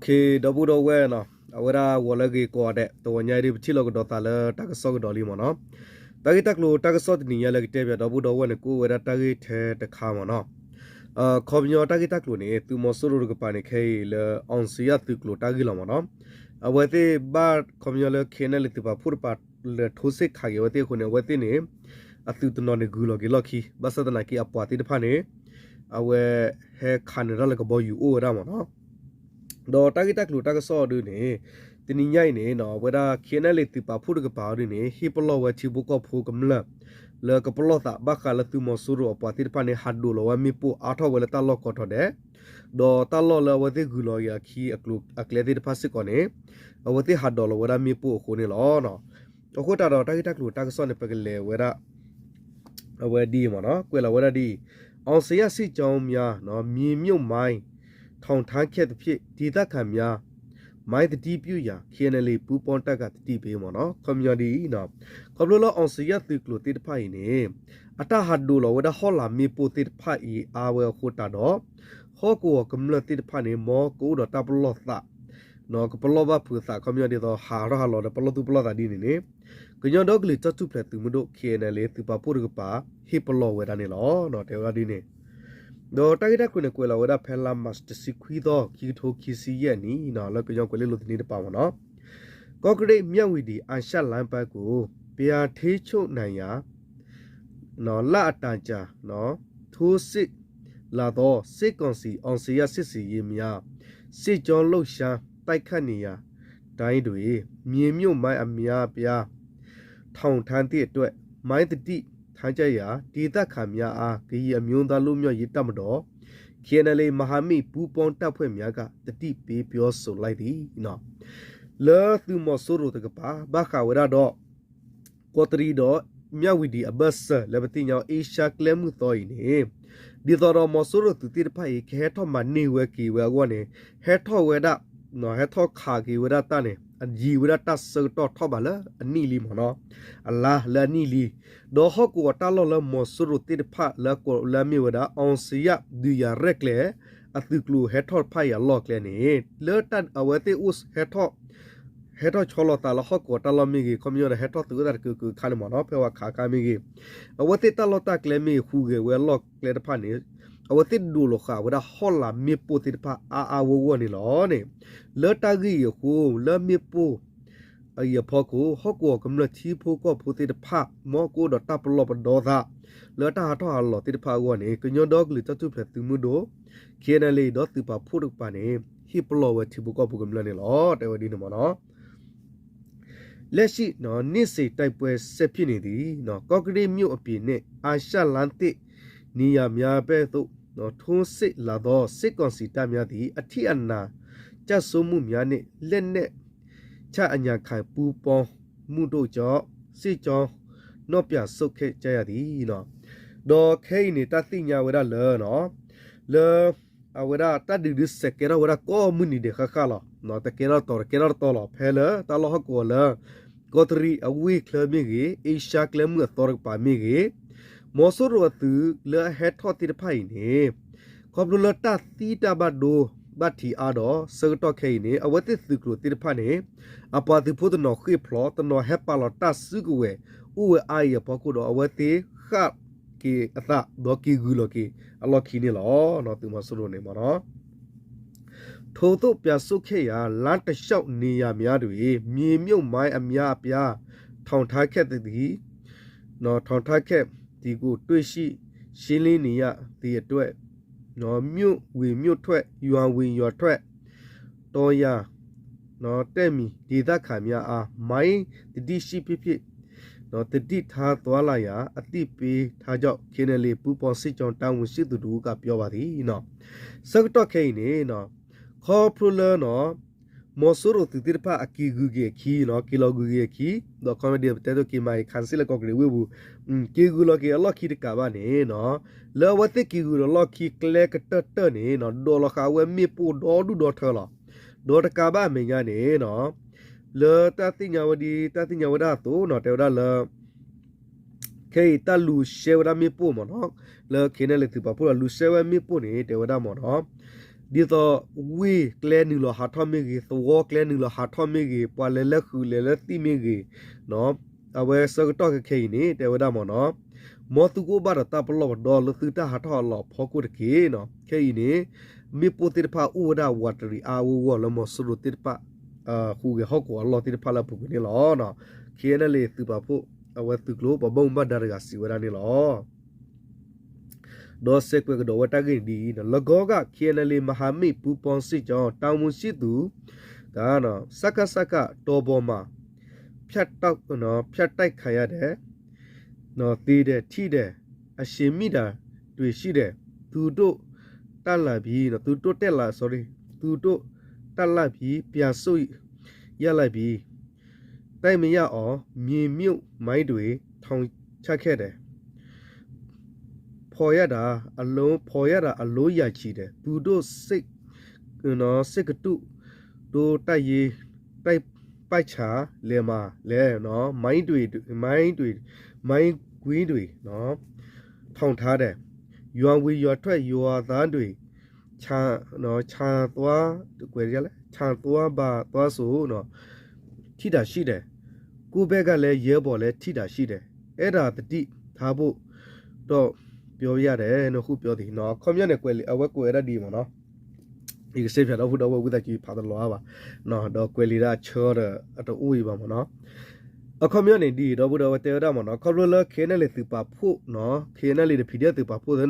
ဒီပုၢ်ဒီဝဲၢ်နီၤ, အဝဲဒၣ်ဂီၤလၢအဂ့ၤကိးဂၤဒဲး, တဝီညါအံၤဒ် ပထံၣ်လိာ်ကဒီးသးလၢတၢ်ကစီၣ်ကဒီးလံမ့ၢ်နီၤ. တၢ်ဂ့ၢ်တၢ်ကျိၤတၢ်ကစီၣ်တနံၤညါလၢကတဲပၠးဒီပုၢ်ဒီဝဲၢ်န့ၣ် ကအိၣ်ဝဲဒၣ်တၢ်ဂ့ၢ်ထဲတခါမ့ၢ်နီၤ. ခီပညီတၢ်ဂ့ၢ်တၢ်ကျိၤန့ၣ် သုးမီၤစိရိၤတကပၤန့ၣ် ခဲအံၤလၢ အောင်ဇေယျ သုးကျိၤတၢ်ဂ့ၢ်လီၤမ့ၢ်နီၤ. အဝဲသ့ၣ်ဘၣ်ခီပညီလၢ ခ့ၣ်အဲၣ်အဲၣ်လ့ၣ် သုးပာ်ဖှိၣ်တကပၤ လဲၤထိစ့ၣ်ခးက့ၤအဝဲသ့ၣ်အဃိန့ၣ် အဝဲသ့ၣ်န့ၣ် အသုးတနီၤန့ၣ်ဂုၤလီၤက့ၤလီၢ်ခံ, ဘၣ်ဆၣ်သနာ်က့အပှၤသ့ၣ်တဖၣ်န့ၣ် အဝဲဟဲခးနုာ်တၢ်လၢကဘီယူၤအိၣ်ဝဲဒၣ်မ့ၢ်နီၤ. ဒီးတၢ်ဂ့ၢ်တၢ်ကျိၤတၢ်ကစီၣ်အီၤဒ်န့ၣ် တနံၤညါအံၤန့ၣ် အဝဲဒၣ် ခ့ၣ်အဲၣ်အဲၣ်လ့ၣ် သုးပာ်ဖှိၣ်တကပၤအီၤဒ်န့ၣ် ဟ့ၣ်ပလီၢ်ဝဲထံဖိကီၢ်ဖိကမျၢၢ် လၢကပလီၢ်သး ဘၣ်ဃးလၢသုးမီၤစိရိၤအပှၤသ့ၣ်တဖၣ်န့ၣ် ဟးဒိးလီၤဝဲမ့ၣ်ပိၢ်အါထီၣ်ဝဲလၢတၢ်လီၢ်ကိးထီၣ်ဒဲး, ဒီးတၢ်လီၢ်လၢအဝဲသ့ၣ်ဂုၤလီၤက့ၤအခံအကျိၤအကျဲသ့ၣ်တဖၣ်စ့ၢ်ကီးန့ၣ် အဝဲသ့ၣ်ဟးဒိးလီၤဝဲဒၣ်မ့ၣ်ပိၢ်အဃိန့ၣ်လီၤ. အဃိသတးဒီးတၢ်ဂ့ၢ်တၢ်ကျိၤတၢ်ကစီၣ်န့ၣ် ပကလဲၤဝဲဒၣ် အဝဲဒ်အံၤမ့ၢ်နီၤ, ကွဲးလီၤဝဲဒၣ်ဒ်အံၤ, အောင်ဇေယျစစ်ကြောင်းများ မြေမြှုပ်မိုင်း ထောင်ထမ်းခဲ့သဖြင့် ဒေသခံများ မိုင်းသတိပြုရန် ခ့ၣ်အဲၣ်အဲၣ်လ့ၣ် ပူးပေါင်းတပ်က သတိပေး မ့ၢ်နီၤ. ခီပညီဒ်အံၤ, ခီဖျိလၢ အောင်ဇေယျ သုးကျိၤသ့ၣ်တဖၣ်အံၤန့ၣ် အတၢ်ဟးဒိးလီၤဝဲဒၣ်ဟီၣ်လာ်မ့ၣ်ပိၢ်သ့ၣ်တဖၣ်အံၤအါဝဲအဃိသတးဒီး ဟီၣ်ကဝီၤကမျၢၢ်သ့ၣ်တဖၣ်န့ၣ် မ်ကအိၣ်ဒီးတၢ်ပလီၢ်သး ကပလီၢ်ဘၣ်ဖုးအသး ခီပညီဒ်သိး ဟးထီၣ်ဟးလီၤဒီးပလီၢ်သူၣ်ပလီၢ်သးဒ်န့ၣ်န့ၣ် ကညီဒီကလုာ်တၢ်ထူၣ်ဖျဲးသုးမုၢ်ဒိၣ် ခ့ၣ်အဲၣ်အဲၣ်လ့ၣ် သုးပာ်ဖှိၣ်တကပၤ ဟ့ၣ်ပလီၢ်ဝဲဒၣ်န့ၣ်လီၤ. တဲဝဲဒၣ်ဒ်န့ၣ်, ဒီးတၢ်ဂ့ၢ်တၢ်ကျိၤန့ၣ် ကွဲးလီၤဝဲဒၣ်ဖဲလါမးတဆံခွံသီ ခံကထိခံဆံယဲၢ်နံၣ် လၢကညီကွဲးလ့လိာ်သန့တပၤမ့ၢ်နီၤ, ကော့ကရိတ် မြဝတီ အာရှလမ်းပိုင်းကို ပြန်ထိန်းချုပ်နိုင်ရန် လအတန်ကြာ ထိုးစစ်လာသော စစ်ကောင်စီ အောင်ဇေယျစစ်ဆင်ရေးများ စစ်ကြောင်းလှုပ်ရှား တိုက်ခိုက်နေရာတိုင်းတွင် မြေမြှုပ်မိုင်းအများအပြား ထောင်ထမ်းသည့်အတွက် မိုင်းသတိထားကြရန် ဒေသခံများအား ကရင်အမျိုးသားလွတ်မြောက်ရေးတပ်မတော် ခ့ၣ်အဲၣ်အဲၣ်လ့ၣ် မဟာမိတ်ပူးပေါင်းတပ်ဖွဲ့များက သတိပေးပြောဆိုလိုက်သည် လၢသုးမီၤစိရိၤတကပၤ ဘၣ်ဃးဝဲဒၣ်ဒီး ကီးတရံးဒီး မြဝတီ အဘၢၣ်စၢၤ လၢပသ့ၣ်ညါ အ့ရှါကျဲမုၢ်သီအံၤန့ၣ် ဒ်သိးဒီးမီၤစိရိၤသုးသ့ၣ်တဖၣ်အံၤ ကဟဲထီၣ်မၤန့ၢ်ဝဲက့ၤဝဲအဂီၢ်န့ၣ် ဟဲထီၣ်ဝဲဒၣ် ဟဲထီၣ်ခးက့ၤဝဲဒၣ်တၢ်န့ၣ် ယံာ်ဝဲဒၣ်တၢ်ဆၢကတီၢ်ထီၣ်ဘးလၢအနံၣ်လံမ့ၢ်နီၤ, အလါလၢအနံၣ်လံ. ဒီးဟီၣ်ကဝီၤတၢ်လီၢ်လၢမီၤစိရိၤသ့ၣ်တဖၣ်လၢအကိးလၢအမ့ၢ်ဝဲဒၣ် အောင်ဇေယျ ဒုးရန်ရဲၣ်ကျဲၤ အသုးကျိၤဟဲထီၣ်တဖၣ်အံၤအလီၢ်အကျဲန့ၣ် လၢတၢ်အဝဲသ့ၣ်အိၣ်ဟဲထီၣ် ဟဲထီၣ်ဆီလီၤသးလၢဟီၣ်ကဝီၤတၢ်လီၢ်မ့ၢ်ဂ့ၤ, ခီပညီဒီးဟဲထီၣ်သုးအိၣ်သးတကုာ်ကုာ်ခါန့ၣ်မ့ၢ်နီၤ, ဖဲဝဲခးခါမ့ၢ်ဂ့ၤ, အဝဲသ့ၣ်တၢ်လီၢ်တၢ်ကျဲမ့ၢ်ဂ့ၤ ဟူးဂဲၤဝဲအလီၢ်ကျဲတဖၣ်န့ၣ် အဝဲသ့ၣ်ဒိးလီၤဃာ်ဝဲဒၣ်ဟီၣ်လာ်မ့ၣ်ပိၢ်သ့ၣ်တဖၣ်အါအါဂီၢ်ဂီၢ်န့ၣ်လီၤန့ၣ်, လၢတၢ်ဂ့ၢ်အံၤအဃိ လၢမ့ၣ်ပိၢ် အံၤအဖီခိၣ် ဟီၣ်ကဝီၤကမျၢၢ်ထံဖိကီၢ်ဖိသ့ၣ်တဖၣ် မ်ကအိၣ်ဒီးတၢ်ပလီၢ်ပဒီသး လၢတၢ်ဟးထီၣ်ဟးလီၤသ့ၣ်တဖၣ်အဂီၢ်န့ၣ် ကညီဒီကလုာ်တၢ်ထူၣ်ဖျဲးသုးမုၢ်ဒိၣ် ခ့ၣ်အဲၣ်အဲၣ်လ့ၣ် ဒီးသုးပာ်ဖှိၣ်တကပၤန့ၣ် ဟ့ၣ်ပလီၢ်ဝဲထံဖိကီၢ်ဖိကမျၢၢ်န့ၣ်လီၤ. တဲဝဲဒ်န့ၣ်မ့ၢ်နီၤ. လက်ရှိ နေ့စဉ်တိုက်ပွဲဆက်ဖြစ်နေသည် ကော့ကရိတ်မြို့အပြင်နှင့် အာရှလမ်းသည့် နေရာများဘက်သို့ ထိုးစစ်လာသော စစ်ကောင်စီတပ်များသည် အထိအနာကျဆုံးမှုများနှင့် လက်နက်ချအညံ့ခံပူးပေါင်းမှုတို့ကြောင့် စစ်ကြောင်းနောက်ပြန်ဆုတ်ခဲ့ကြရသည် ဒီးခဲအံၤန့ၣ် တၢ်သ့ၣ်ညါဝဲဒၣ်လၢ လၢ အဝဲဒၣ်တၢ်ဒုးဒုးစဲးကဲထီၣ်ဝဲဒၣ်ကိးမုၢ်နံၤဒဲးဃၣ်ဃၣ်လီၤ. တကဲထီၣ်တတီၤ တကဲထီၣ်တတီၤလီၤ. ဖဲလၢတၢ်လီၢ်ဟီၣ်ကဝီၤလၢ ကီးတရံးအဝ့ၢ်ချၢမ့ၢ်ဂ့ၤ, အ့ရှါကျဲမုၢ်အသီတကပၤမ့ၢ်ဂ့ၤ, မီၤစိရိၤအသုးလၢအဟဲထီၣ်သ့ၣ်တဖၣ်အံၤန့ၣ် ခီဖျိလၢတၢ်သံတၢ်ဘၣ်ဒိဘၣ်ထံးအါဒီး ဆၢကတီၢ်ခဲအံၤန့ၣ် အဝဲသ့ၣ်သုးကျိၤသ့ၣ်တဖၣ်န့ၣ် အပှၤသုးဖိတနီၤဃ့ၢ်ဖျိး တနီၤဟဲပာ်လီၤတၢ်စုကဝဲၤ အိၣ်ဝဲအါအံၤအဖီခိၣ်ဒီး အဝဲသ့ၣ်ဃၣ်က့ၤအသး ဒီးက့ၤဂုၤလီၤက့ၤအလီၢ်ခံန့ၣ်လီၤ. သုးမီၤစိရိၤန့ၣ်မ့ၢ်နီၤ ထိုသို့ပြန်ဆုတ်ခဲ့ရာ လမ်းတလျှောက်နေရာများတွင် မြေမြှုပ်မိုင်းအများအပြား ထောင်ထားခဲ့သည် ထောင်ထားခဲ့သည်ကို တွေ့ရှိရှင်းလင်းနေရသည့်အတွက် မြို့ဝင်မြို့ထွက် ရွာဝင်ရွာထွက် တောင်ယာ တပ်မီ ဒေသခံများအား မိုင်းသတိရှိဖြစ်ဖြစ် သတိထားသွားလာရန် အသိပေးထားကြောင်း ခ့ၣ်အဲၣ်အဲၣ်လ်အေ ပူးပေါင်းစစ်ကြောင်း တာဝန်ရှိသူတစ်ဦးက ပြောပါသည် ဆၢကတီၢ်ခဲအံၤန့ၣ် ခီဖျိလၢ မီၤစိရိၤသုးသ့ၣ်တဖၣ်အက့ၤဂုၤက့ၤအခံနီၤ, က့ၤလီၤဂုၤက့ၤအခံ, ဒီးခီမ့ၢ်ဒ်ပတဲဒိၣ်က့ၤမၤအံၤ ခးစ့ၢ်လၢကီၢ်ကရံးဝ့ၢ်ပူၤ, က့ၤဂုၤလီၤက့ၤအလီၢ်ခံတကးဘၣ်န့ၣ်နီၤ, လၢအဝဲသ့ၣ်က့ၤဂုၤဒီးလီၢ်ခံကျဲကတၢၢ်တၢၢ်န့ၣ်နီၤ, ဒိးလီၤဃာ်ဝဲမ့ၣ်ပိၢ်ဒီဒူၣ်ဒီထၢလီၤ. ဒီးတကးဘၣ်အမဲာ်ညါန့ၣ်နီၤ, လၢတၢ်သ့ၣ်ညါဝဲဒ် တၢ်သ့ၣ်ညါဝဲဒၣ်အသိးနီၤ, တဲဝဲဒၣ်လၢ ခဲအံၤတၢ်လူၤရှဲဝဲဒၣ်မ့ၣ်ပိၢ်မ့ၢ်နီၤ, လၢ ခ့ၣ်အဲၣ်အဲၣ်လ်အေ သုးပာ်ဖှိၣ်ဒီးလူၤရှဲဝဲမ့ၣ်ပိၢ်န့ၣ် တဲဝဲဒၣ်မ့ၢ်နီၤ, ဒ်သိး ဝ့ၢ်ကျဲနုာ်လီၤဟးထီၣ်မ့ၢ်ဂ့ၤ, သဝီကျဲနုာ်လီၤဟးထီၣ်မ့ၢ်ဂ့ၤ, ပှၤလဲၤလၢဃုာ်လဲၤလၢသံၣ်မ့ၢ်ဂ့ၤ, အဝဲဆၢကတီၢ်ခဲအံၤန့ၣ် တဲဝဲဒၣ်မ့ၢ်နီၤ, မ်သုကအိၣ်ဘၣ်ဒီးတၢ်ပလီၢ်ပဒီလၢသုတၢ်ဟးထီၣ်ဟးလီၤအဖီခိၣ်တက့ၢ်. ခဲအံၤန့ၣ် မ့ၣ်ပိၢ်သ့ၣ်တဖၣ်အိၣ်ဝဲဒၣ်ဝးတရံးအါအါဂီၢ်ဂီၢ်လၢမီၤစိရိၤသ့ၣ်တဖၣ် ဟူးဂဲၤဟီၣ်ကဝီၤအလီၢ်သ့ၣ်တဖၣ်လၢအပူၤကွံာ်န့ၣ်လီၤ. ခ့ၣ်အဲၣ်ယူၣ်အ့ၣ်ယူၣ်သုးပာ်ဖှိၣ် အဝဲသုးကျိၤ ပှၤဘၣ်မူဘၣ်ဒါတဂၤစံးဝဲဒၣ်န့ၣ်လီၤ. ဒီးစဲးကွဲးကဒီးဝဲတၢ်ဂ့ၢ်န့ၣ်ဒ်အံၤ, လၢကီၢ်ဂၤ ခ့ၣ်အဲၣ်ယူၣ်အ့ၣ်ယူၣ် မဟာမိတ်ပူးပေါင်းစစ်ကြောင်း တာဝန်ရှိသူက စကစက တောင်ပေါ်မှာ ဖြတ်တိုက်ခံရတယ်, သေတယ်ထိတယ် အရှင်မိတာတွေရှိတယ်, သူတို့တက်လာပြီ, သူတို့တက်လာ, sorry, သူတို့တက်လာပြီ, ပြန်ဆုတ်ရလိုက်ပြီ, တိုက်မရအောင် မြေမြှုပ်မိုင်းတွေ ထောင်ချခဲ့တယ်. ဖော်ရတာအလုံး, ဖော်ရတာအလုံးရာချီတယ်. သူတို့စစ်, စစ်ကတုတ်တို့ တိုက်ရေး, တိုက်ပိုက်ချလဲမှာလဲ, မိုင်းတွေ, မိုင်းတွေ, မိုင်းကွင်းတွေ ထောင်ထားတယ်. ရွာဝင်ရွာထွက် ရွာသားတွေ ချန်သွား, ကွယ်လဲ, ချန်သွားပါသွားဆို ထိတာရှိတယ်. ကိုယ့်ဘက်ကလည်း ရဲဘော်လည်း ထိတာရှိတယ်. အဲ့ဒါသတိထားဖို့တော့ ပြောရတယ် နှစ်ခုပြောသည်. အခီပညီန့ၣ် ကွဲးလံာ် အဝဲကွဲးဝဲဒၣ်ဒ်အံၤမ့ၢ်နီၤ. ယကစဲးဖျါဒီပုၢ်ဒီဝဲၢ်ဝံသးစူၤ ဖးတလီၤအါဘၣ်, ဒီးကွဲးလံာ်ဒၣ်အဆၢဒီး အတအိၣ်အံၤဘၣ်မ့ၢ်နီၤ. အခီပညီန့ၣ်ဒ်အံၤ ဒီပုၢ်ဒီဝဲၢ်တဲဝဲဒၣ်မ့ၢ်နီၤ, ခီဖျိလၢ ခ့ၣ်အဲၣ်ယူၣ်အ့ၣ်ယူၣ် သုးပာ်ဖှိၣ်နီၤ, ခ့ၣ်အဲၣ်ယူၣ်အ့ၣ်ယူၣ် ဒီး ပီၣ်ဖှိၣ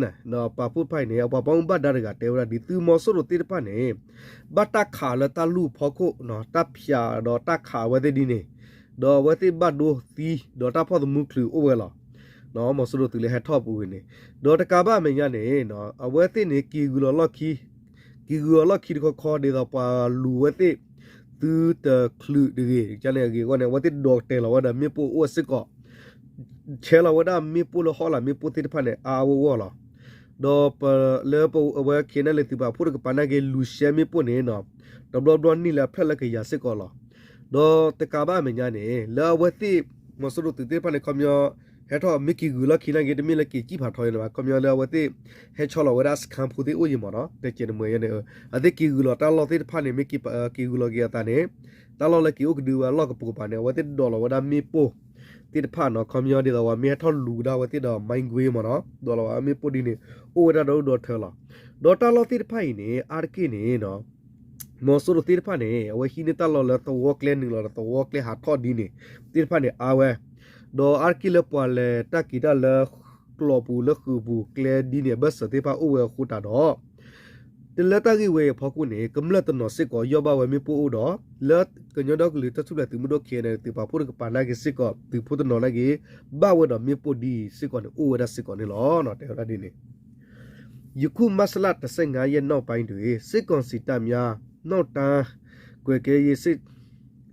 ်ဖဲအံၤန့ၣ် အပှၤဘၣ်မူဘၣ်ဒါတဂၤတဲဝဲဒၣ် ဒ်သုးမီၤစိရိၤသ့ၣ်တဖၣ်န့ၣ် ဘၣ်တၢ်ခးလၢတၢ်လူၢ်ဖီခိၣ်နီၤ, တၢ်ဖၠးဒီးတၢ်ခးအဝဲသ့ၣ်ဒ်န့ၣ်, ဒီးအဝဲသ့ၣ်ဘၣ်ဒိသံ ဒီးတၢ်ဖီၣ်သမူချုးအိၣ်ဝဲလီၤ. မီၤစိရိၤသုးလၢဟဲထီၣ်အပူၤဝဲန့ၣ်, ဒီးတကးဘၣ်အမဲာ်ညါန့ၣ် အဝဲသ့ၣ်န့ၣ် က့ၤဂုာ်လီၤလီၢ်ခံ, က့ၤဂုာ်လီၤလီၢ်ခံတခီခီ ဒ်သိးပှၤလူၤဝဲသ့ၣ် သုတချုးတဂ့ၤန့ၣ်အဂ့ၢ်အဂီၢ်န့ၣ် အဝဲသ့ၣ်ဒိးတဲာ်လီၤဝဲဒီးမ့ၣ်ပိၢ်အိၣ်ဝဲစ့ၢ်ကီး, ဆဲးလီၤဝဲဒၣ်မ့ၣ်ပိၢ်လၢဟီၣ်လာ်မ့ၣ်ပိၢ်သ့ၣ်တဖၣ်န့ၣ် အါအါဂီၢ်ဂီၢ်လီၤ. ဒီးလၢအဝဲ ခ့ၣ်အဲၣ်ယူၣ်အ့ၣ်ယူၣ် သုးပာ်ဖှိၣ်တကပၤနာ်က့ လူၤရှဲမ့ၣ်ပိၢ်န့ၣ် တဘျီဘျီန့ၢ်လၢအဖျၢၣ်လၢကယၤစ့ၢ်ကီးလီၤ. ဒီးတကးဘၣ်အမဲာ်ညါန့ၣ် လၢအဝဲသ့ၣ် မီၤစိရိၤသုးသ့ၣ်တဖၣ်န့ၣ် ခီပညီ ဟဲထီၣ်မ့ၢ်က့ၤဂုာ်လီၢ်ခံနာ်က့ တမ့ၢ်လၢက့ၤစံၣ်ဖးထီအံၤဘၣ်, ခီပညီလၢအဝဲသ့ၣ် ဟဲဆီလီၤဝဲဒၣ်စခန်းဖိသ့ၣ်အိၣ်အံၤမ့ၢ်နီၤ, တကဲးန့ၣ်မ့ၢ်ယဲန့ၣ် အဝဲသ့ၣ်က့ၤဂုာ်လီၤတၢ်လီၢ်သ့ၣ်တဖၣ်န့ၣ် မ့ၢ်က့ၤဂုာ်လီၤက့ၤအသးန့ၣ် တၢ်လီၢ်လၢက့ၤအိၣ်ကဒုဝဲအလီၢ်ကပိာ်ကပၤန့ၣ် အဝဲသ့ၣ်ဒိးလီၤဝဲဒၣ်မ့ၣ်ပိၢ်သ့ၣ်တဖၣ်နီၤ, ခီပညီဒ်သိးပှၤမ့ၢ်ဟဲထီၣ်လူၤကဒါဝဲသ့ၣ်ဒီး မံကွ့မ့ၢ်နီၤ, ဒိးလီၤဝဲမ့ၣ်ပိၢ်ဒ်န့ၣ် အိၣ်ဝဲဒၣ်ဒီဒူၣ်ဒီထၢလီၤ. ဒီးတၢ်လီၢ်သ့ၣ်တဖၣ်အံၤန့ၣ် အါတက့ၢ်န့ၣ် မီၤစိရိၤသ့ၣ်တဖၣ်န့ၣ် အဝဲဟံးန့ၢ်တၢ်လီၢ်လၢသဝီကျဲနုာ်လီၤဒီးသဝီကျဲဟးထီၣ်ဒ်န့ၣ် သ့ၣ်တဖၣ်န့ၣ်အါဝဲ, ဒီးအါတက့ၢ်လၢပှၤလဲၤတၢ်က့ၤတၢ်လၢကျိာ်ပူၤလၢဃုာ်ပူၤကျဲဒ်န့ၣ် အဘၢၣ်စၢၤသ့ၣ်တဖၣ်အိၣ်ဝဲအဃိသတးဒီး တလၢတၢ်ဂ့ၢ်ဝဲအံၤအဖီခိၣ်န့ၣ် ကမျၢၢ်တနီၤစ့ၢ်ကီး ယီၢ်ဘၣ်ဝဲမ့ၣ်ပိၢ်အိၣ်ဒီး လၢကညီဒီကလုာ်တၢ်ထူၣ်ဖျဲးသုးမုၢ်ဒိၣ် ခ့ၣ်အဲၣ်ယူၣ်အ့ၣ်ယူၣ် သုးပာ်ဖှိၣ်တကပၤနာ်က့စ့ၢ်ကီး သုးဖိတနီၤနာ်က့ ဘၣ်ဝဲဒီးမ့ၣ်ပိၢ်ဒ်အံၤစ့ၢ်ကီးန့ၣ် အိၣ်ဝဲဒၣ်စ့ၢ်ကီးန့ၣ်လီၤ. တဲဝဲဒၣ်ဒ်န့ၣ် ယခု မတ်လ တဆယ့်ငါးရက်နောက်ပိုင်းတွင် စစ်ကောင်စီတပ်များ နောက်တန်း ကွပ်ကဲရေးစစ်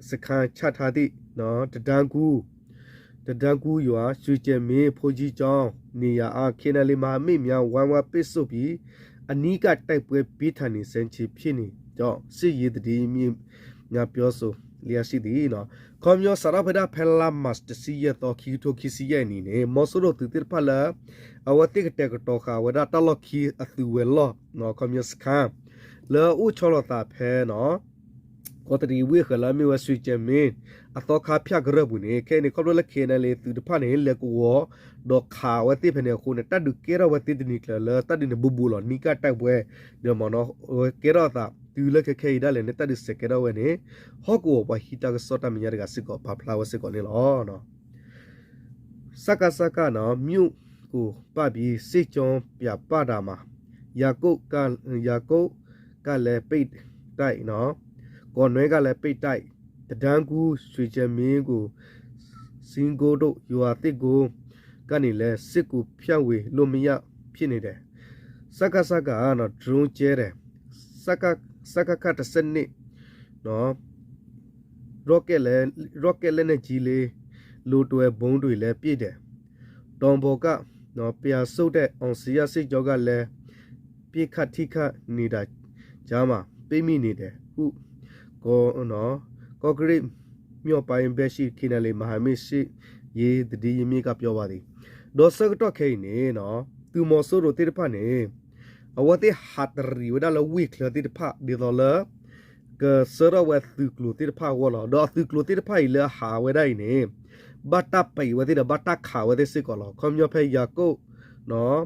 စခန်း ချထားသည့် တဒန်းကူး တဒန်းကူးရွာ ရွှေကြယ်မင်းဘုန်းကြီးကျောင်း နေရာအား ခ့ၣ်အဲၣ်ယူၣ်အ့ၣ်ယူၣ် မဟာမိတ်များ ဝိုင်းဝန်းပိတ်ဆို့ပြီး အနီးကပ်တိုက်ပွဲ ပြင်းထန်နေဆဲ ဖြစ်နေကြောင်း စစ်ရေးသတင်းများ ပြောဆိုလျက်ရှိသည်. ခီပညီစးထီၣ်ဖဲဒၣ်ဖဲလါမၢ်ၡး တဆံယဲၢ်သီ ခံကထိခံဆံယဲၢ်နံၣ်န့ၣ် မီၤစိရိၤသုးသ့ၣ်တဖၣ်လၢ အဝဲသ့ၣ်ကတဲာ်ကတီၤဃာ်ဝဲဒၣ်တၢ်လီၢ်ခံအသုးဝဲၤလီၢ် ခီပညီစခန်း လၢအအိၣ်ဆီလီၤသးဖဲနီၤ ကီးတရံးဝ့ၢ်ဃၢၤလၢအမ့ၢ်ဝဲ ရွှေကြယ်မင်း အသီခါဖၠၣ်ကရၢၢ်ပူၤန့ၣ် ခဲအံၤန့ၣ် ခီဖျိလၢ ခ့ၣ်အဲၣ်ယူၣ်အ့ၣ်ယူၣ် သုးတဖၣ်န့ၣ် လဲၤကဝီၤ ဒီးခးဝဲသ့ၣ်ဖဲန့ၣ်အဃိန့ၣ် တၢ်ဒုးကဲထီၣ်ဝဲသ့ၣ်တနံၤကျၢၤလၢတၢ်ဒုးန့ၣ် ဘူးဘူးလီၤ နီးကပ်တိုက်ပွဲ ဒီးမ့ၢ်နီၤ ကဲထီၣ်အသး တုၤလၢခဲခဲအံၤဒၣ်လဲာ်န့ၣ် တၢ်ဒုးစဲးကဲထီၣ်ဝဲန့ၣ် ဟီၣ်ကဝီၤပှၤဟံးတၢ်ကစီၣ်တၢ်မဲာ်ညါတဂၤစ့ၢ်ကီး ပာ်ဖျါဝဲစ့ၢ်ကီးန့ၣ်လီၤ. စကစက မြို့ကိုပတ်ပြီး စစ်ကြောင်းပြန်ပတ်တာမှာ ယာကုပ်ကလည်း ပိတ်တိုက်နော် ကော့နွဲကလည်း ပိတ်တိုက် တဒန်းကူး ရွှေကြယ်မင်းကို စင်းကိုတို့ ရွာသစ်ကိုကနေလည်း စစ်ကူဖြန့်ဝေလို့မရဖြစ်နေတယ် စကစက နော် drone ကျဲတယ် စကခ တစ်ဆယ့်နှစ် နော် ရော့ကက်လည်း ရော့ကက်လက်နက်ကြီးလေး လိုတွဲဗုံးတွေလည်းပစ်တယ် တောင်ပေါ်က နော် ပြန်ဆုတ်တဲ့ အောင်ဇေယျစစ်ကြောင်းကလည်း ပစ်ခတ်ထိခိုက်နေတာကြားမှာ ပိတ်မိနေတယ်ဟု ကော့နော် ကော့ကရိတ်မြို့ပိုင်းဘက်ရှိ ခ့ၣ်အဲၣ်ယူၣ်အ့ၣ်ယူၣ် မဟာမိတ်စစ်ရေးသတင်းရင်းမြစ်ကပြောပါသည် ဒီးဆၢကတီၢ်ခဲအံၤန့ၣ်နော် သုးမီၤစိရိၤသ့ၣ်တဖၣ်န့ၣ် အဝဲသ့ၣ်ဟးတရံးဝဲဒၣ်လၢဝ့ၢ်ချၢသ့ၣ်တဖၣ် ဒ်သိးလၢ ကဆှၢထီၣ်ဝဲသုးကျိၤသ့ၣ်တဖၣ်အဂီၢ်လီၤ. ဒီးအသုးကျိၤသ့ၣ်တဖၣ်အံၤလၢအဟးဝဲဒၣ်အံၤန့ၣ် ဘၣ်တၢ်ပံးဝဲသ့ၣ်ဒီး ဘၣ်တၢ်ခးဝဲသ့ၣ်စ့ၢ်ကီးလီၤ. ခီပညီဖဲယၤကိာ်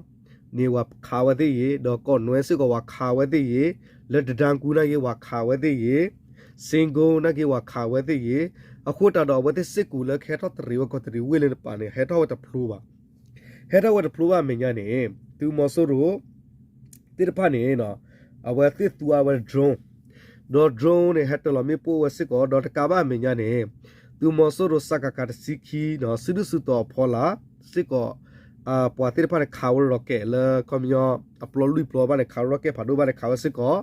န့ၣ် ဝၤခးဝဲသ့ၣ်ဂ့ၤ, ဒီးကီးနွဲစ့ၢ်ကီး ဝၤခးဝဲသ့ၣ်ဂ့ၤ, လၢတဒါကူနာ်က့ ဝၤခးဝဲသ့ၣ်ဂ့ၤ, စ့ကိနာ်က့ ဝၤခးဝဲသ့ၣ်ဂ့ၤ, အဃိသတးဒီး အဝဲသ့ၣ်စ့ၢ်ကီးလၢကဟဲထီၣ်တရံးဝဲကီးတရံးဝ့ၢ်လၢတပၤန့ၣ် ဟဲထီၣ်ဝဲတဖျိဘၣ်. ဟဲထီၣ်ဝဲတဖျိဘၣ်အမဲာ်ညါန့ၣ် သုးမီၤစိရိၤ သ့ၣ်တဖၣ်န့ၣ် အဝဲသ့ၣ်သူအါဝဲ drone, ဒီး drone န့ၣ် ဟဲတၢၤလီၤမ့ၣ်ပိၢ်ဝဲစ့ၢ်ကီး, ဒီးတကးဘၣ်အမဲာ်ညါန့ၣ် သုးမီၤစိရိၤ စကခ တဆံခံ စုဒုၣ်စုတီၤအဖီလာ်စ့ၢ်ကီး ပှၤသ့ၣ်တဖၣ်န့ၣ် ခးဝဲ rocket လၢ ခီပညီ အပျီလွံၢ်ပျီဘၣ်န့ၣ် ခးဝဲ rocket ဖးဒိၣ်ဘၣ်န့ၣ် ခးဝဲစ့ၢ်ကီး,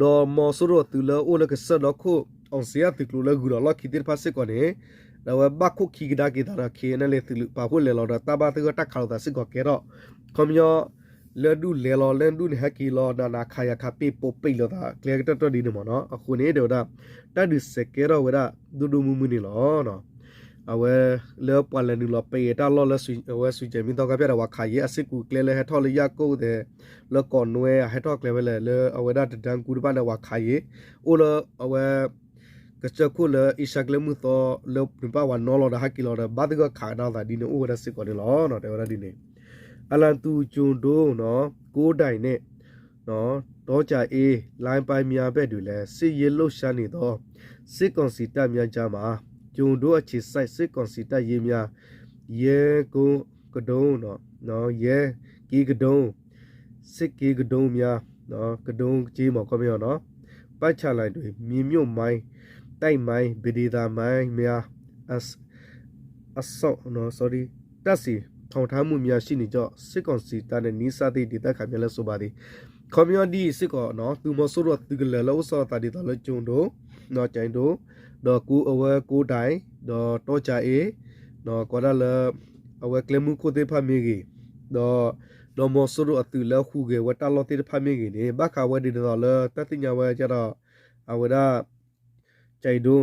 ဒီးမီၤစိရိၤအသုးလၢအိၣ်လၢကစၢၢ်ဒီခိၣ် အီစံယၣ်သုးကျိၤလၢဂုၤဒီးလီၢ်ခံသ့ၣ်တဖၣ်စ့ၢ်ကီးန့ၣ် အဝဲဘၣ်ခိၣ်ခံကဒါက့ၤသးဒီး ခဲအံၤန့ၣ် လၢသုးပာ်ဖှိၣ်လဲၤလီၤဒီး တၢ်ဘၣ်သဂၢၢ်တၢ်ခးလိာ်သးစ့ၢ်ကီးကဲထီၣ်, ခီပညီ လၢဒူၣ်လဲၤလီၤ လၢဒူၣ်န့ၣ်ဟဲက့ၤလီၤ နးနးခးယၤခး ပ့ၢ်ပိာ်ပ့ၢ်လိာ်သး ကျဲကတၢၢ်တၢၢ်ဒ်န့ၣ်မ့ၢ်နီၤ. အဃိန့ၣ် တဲဝဲဒၣ် တၢ်ဒုးစဲးကဲထီၣ်ဝဲဒၣ် ဒိၣ်ဒိၣ်မုၢ်မုၢ်န့ၣ်လီၤ. အဝဲလၢပှၤလဲၤနုာ်လီၤပံးတၢ်လီၢ်လၢ အဝဲစူၤကဲၤမံသီခါဖၠၣ်ဒီး ဝၤခးယံၤ အစ့ၢ်ကီးကျဲလၢဟဲထီၣ်လၢယၣ်ကိၣ်သဲး လၢကီးနွဲ အဟဲထီၣ်ကျဲဖဲလဲၣ် လၢအဝဲဒၣ်တဒါကူတဖၣ်န့ၣ် ဝၤခးယံၤ အိၣ်လၢအဝဲ ကစၢၢ်ခိၣ်လၢအ့ရှါကျဲမုၢ်သီ လၢနပၢ်ဝၤနီလီၤဒီးဟဲက့ၤလီၤဒီး ဘၣ်သဂၢၢ်ခးကဒါသးဒ်န့ၣ်အိၣ်ဝဲဒၣ်စ့ၢ်ကီးန့ၣ်လီၤ. တဲဝဲဒၣ်ဒ်န့ၣ် အလၤတူၣ်ကၠိၤဒိ ကိးဒံးန့ၣ် တောကြာအင်း လိုင်းပိုင်းများဘက်တွင်လည်း စစ်ရေးလှုပ်ရှားနေသော စစ်ကောင်စီတပ်များကြားမှာ ကျိုဒိုအခြေစိုက် စစ်ကောင်စီတပ်ရင်းများ ရဲကုန်းကဒုံး ရဲကင်းကဒုံး စစ်ကင်းကဒုံးများ ကဒုံးကင်းမ့ၢ် ခီပညီ ပတ်ချာလီၤတွင် မြေမြှုပ်မိုင်း တိုက်မိုင်း ပဒေသာမိုင်းများ အစ sorry တပ်ဆင်ထောင်ထားမှုများရှိနေကြောင်း စစ်ကောင်စီတပ်နဲ့ နီးစပ်သည့်ဒေသခံများလၢအဆိုပါသည် ခီပညီဒ်အံၤစ့ၢ်ကီး သုးမီၤစိရိၤအသုးကလၢၤလၢအိၣ်ဆီလီၤသးဒ်သိးလၢကၠိၤဒိၣ် ကၠိၤဒိၣ် ဒီးကိးအဝဲကိးဒံး ဒီးတီကၠၤအ့ ကိးဒၣ်လၢ အဝဲကျဲမုၢ်ခိၣ်သ့ၣ်တဖၣ်မ့ၢ်ဂ့ၤ ဒီး ဒီးမီၤစိရိၤအသုးလၢဟူးဂဲၤဝဲတၢ်လီၢ်သ့ၣ်တဖၣ်မ့ၢ်ဂ့ၤန့ၣ် ဘၣ်ဃးဝဲဒ်သိးလၢတၢ်သ့ၣ်ညါဝဲဒၣ်ဒီး အဝဲဒၣ် ကၠဲးဒိ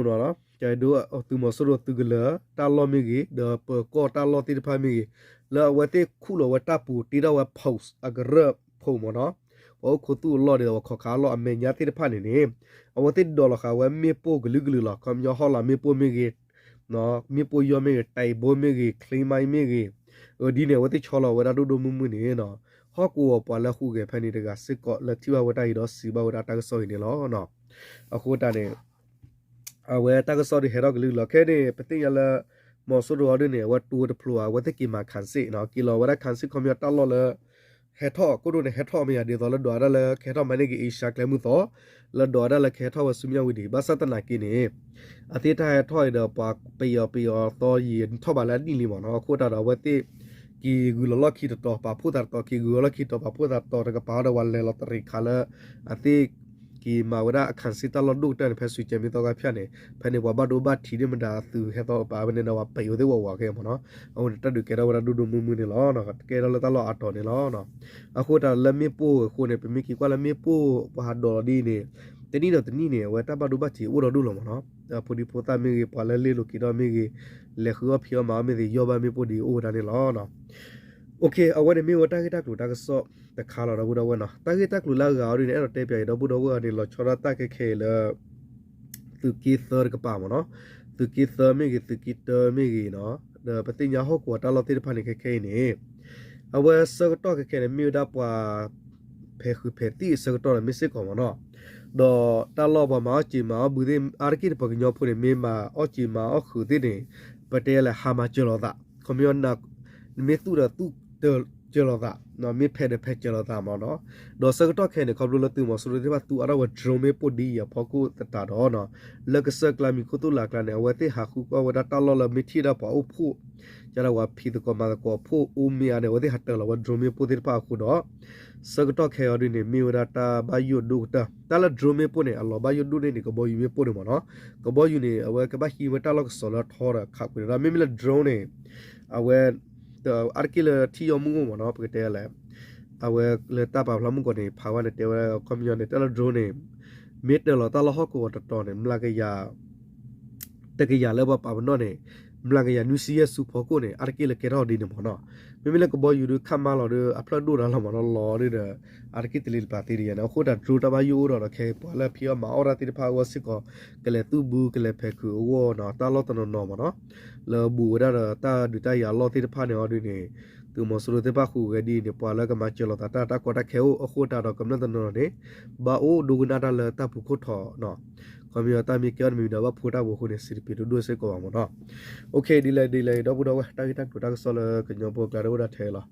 ကၠဲးဒိ သုးမီၤစိရိၤသုးကလၢၤ တၢ်လီၢ်မ့ၢ်ဂ့ၤ ဒီးပၢၤကီၢ်တၢ်လီၢ်သ့ၣ်တဖၣ်မ့ၢ်ဂ့ၤ လၢအဝဲသ့ၣ်ခူၣ်လီၤဝဲတၢ်ပူၤ တ့ထီၣ်ဝဲ post အကရၢၢ်ဖိမ့ၢ်နီၤ ပှၤအိၣ်ခိးသူၣ်အလီၢ်ဒီး ပှၤခီၣ်ခါအလီၢ်အမဲာ်ညါသ့ၣ်တဖၣ်န့ၣ်န့ၣ် အဝဲသ့ၣ်ဒိးလီၤဃာ်ဝဲမ့ၣ်ပိၢ်ကလုာ်ကလုာ်လီၤ. ခီပညီဟီၣ်လာ်မ့ၣ်ပိၢ်မ့ၢ်ဂ့ၤ မ့ၣ်ပိၢ်ယီၢ်မ့ၢ်ဂ့ၤ တံဘိမ့ၢ်ဂ့ၤ ချ့မိုင်းမ့ၢ်ဂ့ၤ ဒ်န့ၣ် အဝဲသ့ၣ်ဆီလီၤဝဲဒၣ်ဒိၣ်ဒိၣ်မုၢ်မုၢ်န့ၣ် ဟီၣ်ကဝီၤပှၤလၢဟူးဂဲၤဖဲန့ၣ်တဂၤစ့ၢ်ကီး လၢထံၣ်ဘၣ်ဝဲတၢ်အံၤဒီးစံးဘၣ်ဝဲဒၣ်တၢ်ကစီၣ်အံၤန့ၣ်လီၤ. အဃိတၢ်န့ၣ် အဝဲတၢ်ကစီၣ်ဒ်ဟဲထီၣ်ကလုာ်လီၤ. ခဲအံၤန့ၣ် ပသ့ၣ်ညါလၢ မီၤစိရိၤအီၤဒ်န့ၣ် အဝဲတိၢ်ဝဲတဖျိဧါ အဝဲသ့ၣ်က့ၤမၤ ခံစစ် နီၤ က့ၤလီၤဝဲဒၣ် ခံစစ် ခီပညီတၢ်လီၢ်လၢ ဟဲထီၣ်ကိၣ်ဒိၣ်န့ၣ် ဟဲထီၣ်မ့ၢ်ယၤဒ်သိးလၢဒွးဝဲဒၣ်လၢကဟဲထီၣ်မၤန့ၢ်က့ၤ အ့ရှါကျဲမုၢ်သီ လၢဒွးဝဲဒၣ်လၢကဟဲထီၣ်ဝဲဆူမၠၣ်ဝတံၤဒံး ဘၣ်ဆၣ်သနာ်က့န့ၣ် အသ့ၣ်တၢ်ဟဲထီၣ်အံၤဒီး ပှၤပယီၤပယီၤသီယံာ်ထီၣ်ဘးလၢအနံၣ်လံမ့ၢ်နီၤ. အဃိတၢ်ဒီးအဝဲသ့ၣ် က့ၤဂုၤလီၤလီၢ်ခံတတီၤ ပာ်ဖှိၣ်သးတတီၤ က့ၤဂုၤလီၤလီၢ်ခံတတီၤ ပာ်ဖှိၣ်သးတတီၤ တကပၤဒီးပှၤလဲၤလီၤတရံးခါလၢ အသ့ၣ်က့ၤမၤဝဲဒၣ် ခံစစ် တၢ်လီၢ်ဒိၣ်ကတၢၢ်န့ၣ် ဖဲစူၤကဲၤမံသီခါဖၠၣ်န့ၣ် ဖဲန့ၣ်ပှၤဘၣ်ဒိဘၣ်ထံးဒ်မတၤသုးဟဲသီပာ်ဝဲန့ၣ်ဒီး ပှၤပယီၤသ့ၣ်ဝဲဝးခဲမ့ၢ်နီၤ. အဃိန့ၣ် တၢ်ဒုးကဲထီၣ်ဝဲဒၣ်ဒိၣ်ဒိၣ်မုၢ်မုၢ်န့ၣ်လီၤ. ကဲထီၣ်လၢတၢ်လီၢ်အါတီၤန့ၣ်လီၤ. အဃိတၢ်လၢမ့ၣ်ပိၢ်အဃိန့ၣ် ပမ့ၢ်က့ၤကွၢ်လၢမ့ၣ်ပိၢ်ပှၤဟးဒိးလီၤဒ်အံၤန့ၣ် တနံၣ်ဒီးတနံၣ်န့ၣ် အဝဲတၢ်ဘၣ်ဒိဘၣ်ထံးအိၣ်ဒီးဒိၣ်လီၤမ့ၢ်နီၤ. ဖိဒံဖိသၣ်မ့ၢ်ဂ့ၤ ပှၤလၢလ့လိာ်က့ၤထီၣ်မ့ၢ်ဂ့ၤ လဲၤဃုအီၣ်ဖံးအီၣ်မၤအီၣ်မ့ၢ်ဂ့ၤ ယီၢ်ဘၣ်မ့ၣ်ပိၢ်ဒ်အံၤအိၣ်ဝဲဒၣ်န့ၣ်လီၤ. အဝဲန့ၣ်မ့ၢ်ဝဲတၢ်ဂ့ၢ်တၢ်ကျိၤတၢ်ကစီၣ်တခါလီၤ ဒီပုၢ်ဒီဝဲၢ်နီၤ. တၢ်ဂ့ၢ်တၢ်ကျိၤလၢအဂၤအီၤဒ်န့ၣ် အဲၣ်ဒိးတဲပၠးအံၤ ဒီပုၢ်ဒီဝဲၢ်န့ၣ် လီၤဆီဒၣ်တၢ်ခဲခဲအံၤလၢ သုးက့သၢတကပၤမ့ၢ်နီၤ. သုးက့သၢမ့ၢ်ဂ့ၤ သုးက့တၢမ့ၢ်ဂ့ၤနီၤ ဒီးပသ့ၣ်ညါဟီၣ်ကဝီၤတၢ်လီၢ်သ့ၣ်တဖၣ်န့ၣ်ခဲခဲအံၤန့ၣ် အဝဲဆၢကတီၢ်ခဲခဲန့ၣ် မ့ၢ်ဝဲဒၣ်ပှၤ ဖဲးဃုာ်ဖဲးသံၣ်အဆၢကတီၢ်န့ၣ် မ့ၢ်စ့ၢ်ကီးမ့ၢ်နီၤ. ဒီးတၢ်လီၢ်ပှၤမၤအီၣ်စံာ်မၤအီၣ်ဘုသ့ၣ် အါတက့ၢ်န့ၣ် ပှၤကညီဖိန့ၣ် မ့ၢ်မၤအီၣ်စံာ်မၤအီၣ်ဃုာ်သ့ၣ်န့ၣ် ပတဲလဲၣ် ဟးမၤစၢၤလိာ်သး ခီပညီ နမ့ၢ်သူၣ်ဒီးသူၣ်စၢၤလိာ်သး မ့ၢ်ဖဲးဒီးဖဲးစၢၤလိာ်သးမ့ၢ်နီၤ. ဒီးဆၢကတီၢ်ခဲအံၤန့ၣ် ခီဖျိလၢသုးမီၤစိရိၤသ့ၣ်တဖၣ်သူအါထီၣ်ဝဲ drone မ့ၣ်ပိၢ်ဒ်အံၤအဖီခိၣ်သတးဒီးနီၤ လၢကစၢၢ်ကျါမံၤခိၣ်သူၣ်လၢ်ကျါန့ၣ် အဝဲသ့ၣ်ဟးဃုကွၢ်ဝဲဒၣ်တၢ်လီၢ်လၢမ့ၢ်ထံၣ်ဒၣ်ပှၤအိၣ်ဖှိၣ် ကဒီးပှၤဖံးသကိးမၤသကိးအဖှိၣ်အိၣ်မ့ၢ်ဧါန့ၣ် အဝဲသ့ၣ်ဟးတၢၤလီၤဝဲ drone မ့ၣ်ပိၢ်သ့ၣ်တဖၣ်အဃိဒီး ဆၢကတီၢ်ခဲအံၤဒ်န့ၣ် မ့ၢ်ဝဲဒၣ်တၢ်ဘၣ်ယိၣ်ဒိၣ်ကတၢၢ် တၢ်လၢ drone မ့ၣ်ပိၢ်န့ၣ် အလီၤဘၣ်ယိၣ်ဒိၣ်န့ၢ်န့ၣ် ကဘီယူၤမ့ၣ်ပိၢ်န့ၣ်မ့ၢ်နီၤ. ကဘီယူၤန့ၣ် အဝဲကဘၣ်ဟံးဝဲတၢ်လီၢ်ကစီၣ်လၢထီဒီးခးကွံာ်ဒီး မ့မ့ၢ်လၢ drone န့ၣ် အဝဲ အါတက့ၢ်လၢထံၣ်ယီၢ်မုၢ်အိၣ်မ့ၢ်နီၤ ပကတဲလဲၣ် အဝဲလၢတၢ်ပာ်ဖျါမုၢ်ကီၢ်န့ၣ် ဖးဝဲန့ၣ်တဲဝဲဒၣ် ခီပညီန့ၣ် တၢ်လၢ drone န့ၣ် မ့ၢ်တၢၤလီၤတၢ်လီၢ်ဟီၣ်ကဝီၤတတီၤန့ၣ် မျးကယၤ တကယၤလၢပှၤပာ်ပနီၣ်န့ၣ် မျးကယၤနွံဆံယဲၢ်ဆူဖီခိၣ်န့ၣ် အါတက့ၢ်လၢကဲထီၣ်ဒ်န့ၣ်မ့ၢ်နီၤ. မ့မ့ၢ်လၢကဘီယူၤဒုးခးမါလီၤဒီး အဖျၢၣ်ဒိၣ်တၢ်လီၤမ့ၢ်နီၤ လီၤဒုးဒီး အါတက့ၢ်တလ့ၤတပာ်သ့ဒ်ယဲန့ၣ် အဃိတၢ် drone တၢ်ဘၣ်ယိၣ်အိၣ်ဒီးဒီး ခဲအံၤပှၤလၢဖံးအီၣ်မၤအီၣ်တၢ်သ့ၣ်တဖၣ်အဂီၢ်စ့ၢ်ကီး ကလဲၤသူၣ်ဘုကလဲၤဖဲးခုးအဂီၢ်နီၤ တၢ်လီၢ်တနီၤနီၤမ့ၢ်နီၤ လၢဘူးဝဲဒၣ်ဒီးတၢ်ဒုးတၢ်ယၤလီၢ်သ့ၣ်တဖၣ်န့ၣ်အီၤဒ်န့ၣ် သုးမီၤစိရိၤသ့ၣ်တဖၣ်ဃုာ်ဂဲၤဒ်အံၤန့ၣ် ပှၤလၢကမၤစၢၤလိာ်သးတၢ် တၢ်ကီတၢ်ခဲအိၣ် အဃိတၢ်ဒီးကမျၢၢ်တနီၤနီၤန့ၣ် ဘၣ်အိၣ်ဒိကနၣ်တၢ်လၢတၢ်ပူၤခိၣ်ထီၣ်နီၤ ခီပညီတၢ်မ့ၢ်ကဲအီၤတမံၤမံၤဒီးဘၣ်ဖိတၢ်ပူၤအဃိန့ၣ် စံးတပ့ၤတဒိၣ်စ့ၢ်ကီးဘၣ်မ့ၢ်နီၤ. Okay ဒ်လဲၣ်ဒ်လဲၣ် ဒီပုၢ်ဒီဝဲၢ် တၢ်ဂ့ၢ်တၢ်ကျိၤတၢ်ကစီၣ်လၢကညီဖိအကျါဒၣ်အိၣ်ဒၣ်ထဲလီၤ.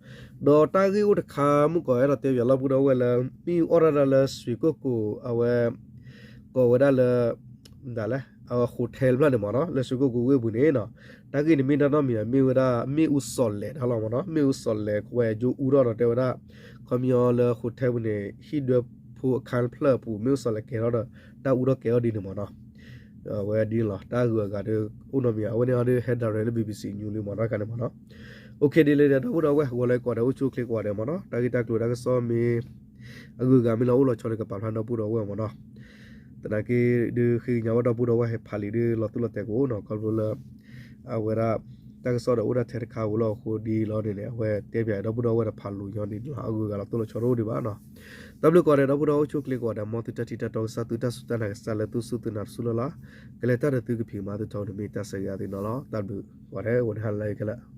ဒီးတၢ်ဂ့ၢ်အိၣ်တခါ မုၢ်ကီးအဲၣ်ဒိးတဲပၠးလီၤပုၢ်ဒီဝဲၢ်လၢ မ့ၣ်အူအီၣ်တၢ်ဒၣ်လၢ ရွှေကုက္ကို အဝဲ ကိးဝဲဒၣ်လၢ ဒ်လဲၣ် အဝဲ hotel ဖျၢၣ်န့ၣ်မ့ၢ်နီၤ လၢ ရွှေကုက္ကို ဝ့ၢ်ပူၤန့ၣ်နီၤ တၢ်ဂ့ၢ်န့ၣ်မ့ၢ်တၢ်နီတမံၤ မ့ၢ်ဝဲဒၣ် မ့ၣ်အူစီၤလဲၤတၢ်လီၤမ့ၢ်နီၤ မ့ၣ်အူစီၤလဲၤ ကဝဲယိအူထီၣ်ဒီးတဲဝဲဒၣ် ခီပညီလၢ hotel ပူၤန့ၣ် ဟံၣ်ဒွဲဖိအခါတဖျၢၣ်အပူၤ မ့ၣ်အူစီၤလဲၤကဲထီၣ်ဒီး တၢ်အူထီၣ်ကဲအီၤဒ်န့ၣ်မ့ၢ်နီၤ အဝဲဒ်န့ၣ်လီၤ တၢ်ဂုၤအဂၤဒီး အိၣ်နီတမံၤ အဝဲန့ၣ်အီၤဒီး ဟဲ direct လၢ BBC News လံမ့ၢ်နီၤ တခါန့ၣ်မ့ၢ်နီၤ. Okay ဒ်လဲၣ်ဒီး ဒီပုၢ်ဒီဝဲၢ် ဂီၤလၢကိးဂၤဒဲး အိၣ်ဆူၣ်အိၣ်ချ့ကိးဂၤဒဲးမ့ၢ်နီၤ တၢ်ဂ့ၢ်တၢ်ကျိၤတၢ်ကစီၣ်မ့ၢ် အဂုၤအဂၤမ့ၢ်လၢအိၣ်လီၤဆီဒီးကပာ်ဖျါဒီပုၢ်ဒီဝဲၢ်မ့ၢ်နီၤ သနာ်က့ဒုးဃ့ကညးဝဲဒီပုၢ်ဒီဝဲၢ်ဟဲဖးလံာ်ဒုးလီၤသူၣ်လီၤတဲာ်ကအိၣ်နီၤ ခီဖျိလၢ အဝဲဒၣ် တၢ်ကစီၣ်ဒီးအိၣ်ဒၣ်ထဲတခါဝံၤလီၤအဃိဒ်လီၤန့ၣ်န့ၣ် အဝဲတဲပၠးဒီပုၢ်ဒီဝဲၢ်ဒီးဖးလိာ်ညီဒ်န့ၣ်လီၤ အဂုၤအဂၤလီၤသူၣ်လီၤဆီတအိၣ်ဒံးဘၣ်နီၤ. တၢ်ဘျုးကိးဂၤဒဲး ဒီပုၢ်ဒီဝဲၢ်အိၣ်ဆူၣ်အိၣ်ချ့ကိးဂၤဒဲး မ်သုတၢ်ထံၣ်တၢ်တီကစၢ် သုတၢ်စူၢ်တၢ်နာ်ကစၢ်လၢသုစူၢ်သုနာ်တစူၢ်လၢ်လၢ် ကလဲၤတၢ်ဒီးသုကဖံးကမၤသုထီၣ်န့ၣ်မ့ၢ်တၢ်ဆၢဂ့ၤအသးန့ၣ်လီၤ. တၢ်ဘျုးကိးဂၤဒဲး အိၣ်န့ၣ်ဟါလၢအံၤခဲလၢာ်